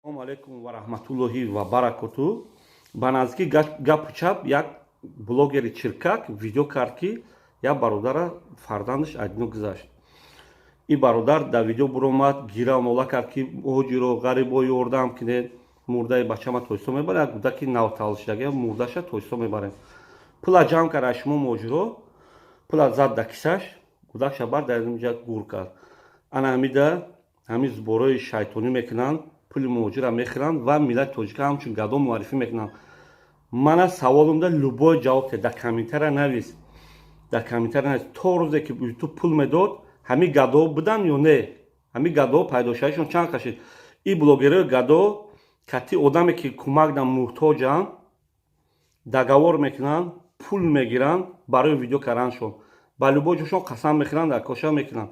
Салому алейкум ва раҳматуллоҳи ва баракоту. Ба наздикӣ гапу чап, як блогери чиркак видео кард, ки як бародара фарзандаш аз дунё гузашт. Ин бародар дар видео буромад, гира нола кард, ки муҳоҷиро, ғарибо, ёрдам кунед, мурдаи бачама Тоҷикистон мебарем, як кӯдаки навтаваллудшудага, мурдаша Тоҷикистон мебарем. Пула ҷамъ кард аз шумо муҳоҷиро, пула зад да кисаш, кӯдакша бар дар инҷа гур кард. Ана ҳамида ҳамин сбор ои шайтонӣ мекунанд, пули муҳоҷира мехӯранд ва миллати тоҷика ҳамчун гадо муаррифӣ мекунанд. Мана саволумда любой ҷавоб те, дар комментария навис, дар комментария навис. То рӯзе ки Ютуб пул медод, ҳамин гадо буданд ё не? Ҳамин гадо пайдошавишон чанд кашид? Ин блогерои гадо кати одаме ки кӯмак да муҳтоҷанд, договор мекунанд, пул мегиранд барои видео карданшон, ба любой ҷошон қасам мехӯранд, дар коша мекунанд.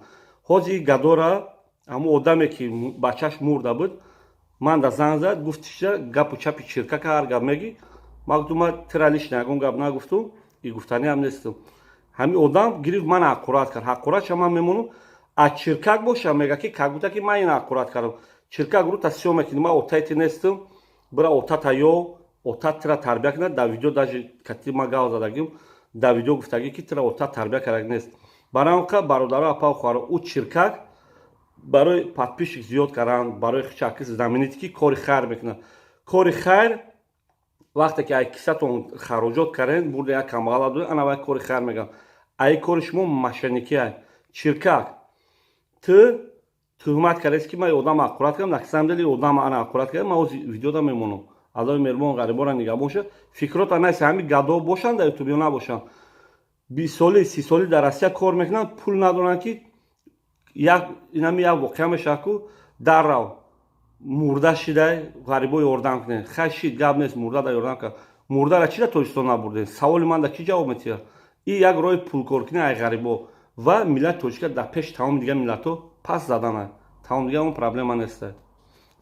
Ҳозир ин гадора ҳамун одаме ки бачаш мурда буд, ман да занг зад, гуфт: "Чида гапу чапи чиркака ҳар гап мегӣ?" Ман гуфтум: "Ман тира лично ягон гап нагуфтум и гуфтаниам нестум." Ҳамин одам гирифт, ман ҳақорат кард. Ҳақоратша ман мемонам, а чиркак боша, мега ки как будто ки ман ин ҳақорат кардам. Чиркак, рута сиё мекунӣ, ман отайти нестум. Бира отата ё отат тира тарбия кунад. Дар видео даже кати ма гав задагим, дар видео гуфтагӣ, ки тира отат тарбия кардаг нест. Барои бародаро, апау, хоҳаро, ӯ чиркак барои подписчик зиёд кардан, барои хичаки знаменитый, ки кори хайр мекунад. Кори хайр вақте ки ай кисатон хароҷот карден, бурда як камбағала додед, ана вай кори хайр мегӯям. Ай кори шумо мошенник и ай. Чиркак, ту туҳмат кардест, ки ман одам ҳақорат кардам. На самом деле одам ана ҳақорат кардам. Ман ҳозир видеода мемонам. Аллоҳи меҳрубон ғарибора нигаҳбон шад. Фикрота наист, ҳамин гадо бошанд дар Ютуб ё набошанд, 20 соли, 30 соли дар Россия кор мекунанд, пул надоранд, ки як инами як воқеа мешавад ку даррав мурда шидай, ғарибо ёрдам кунед. Хай, шид, гап нест, мурда да ёрдам кард. Мурдара чи да Тоҷикистон набурдем? Саволи ман да кӣ ҷавоб метиҳад? И як роҳи пулкоркунӣ ай ғарибо ва миллати тоҷика дар пеши тамоми дигар миллатҳо пас задана. Тамом, дигар он проблема неста.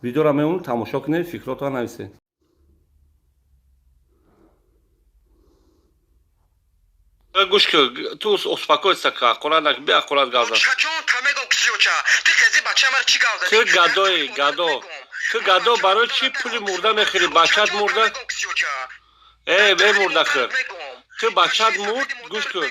Видеоро мемонем, тамошо кунед, фикротро нависед. Гӯш ки, ту успокойся, ка ҳақорат нак, би ҳақорат гап зад. Ту гадои, гадо, ту гадо, барои чӣ пули мурда мехӯрӣ? Бачат мурда, э мурдахӯр, ту бачат мурд, гӯш кун.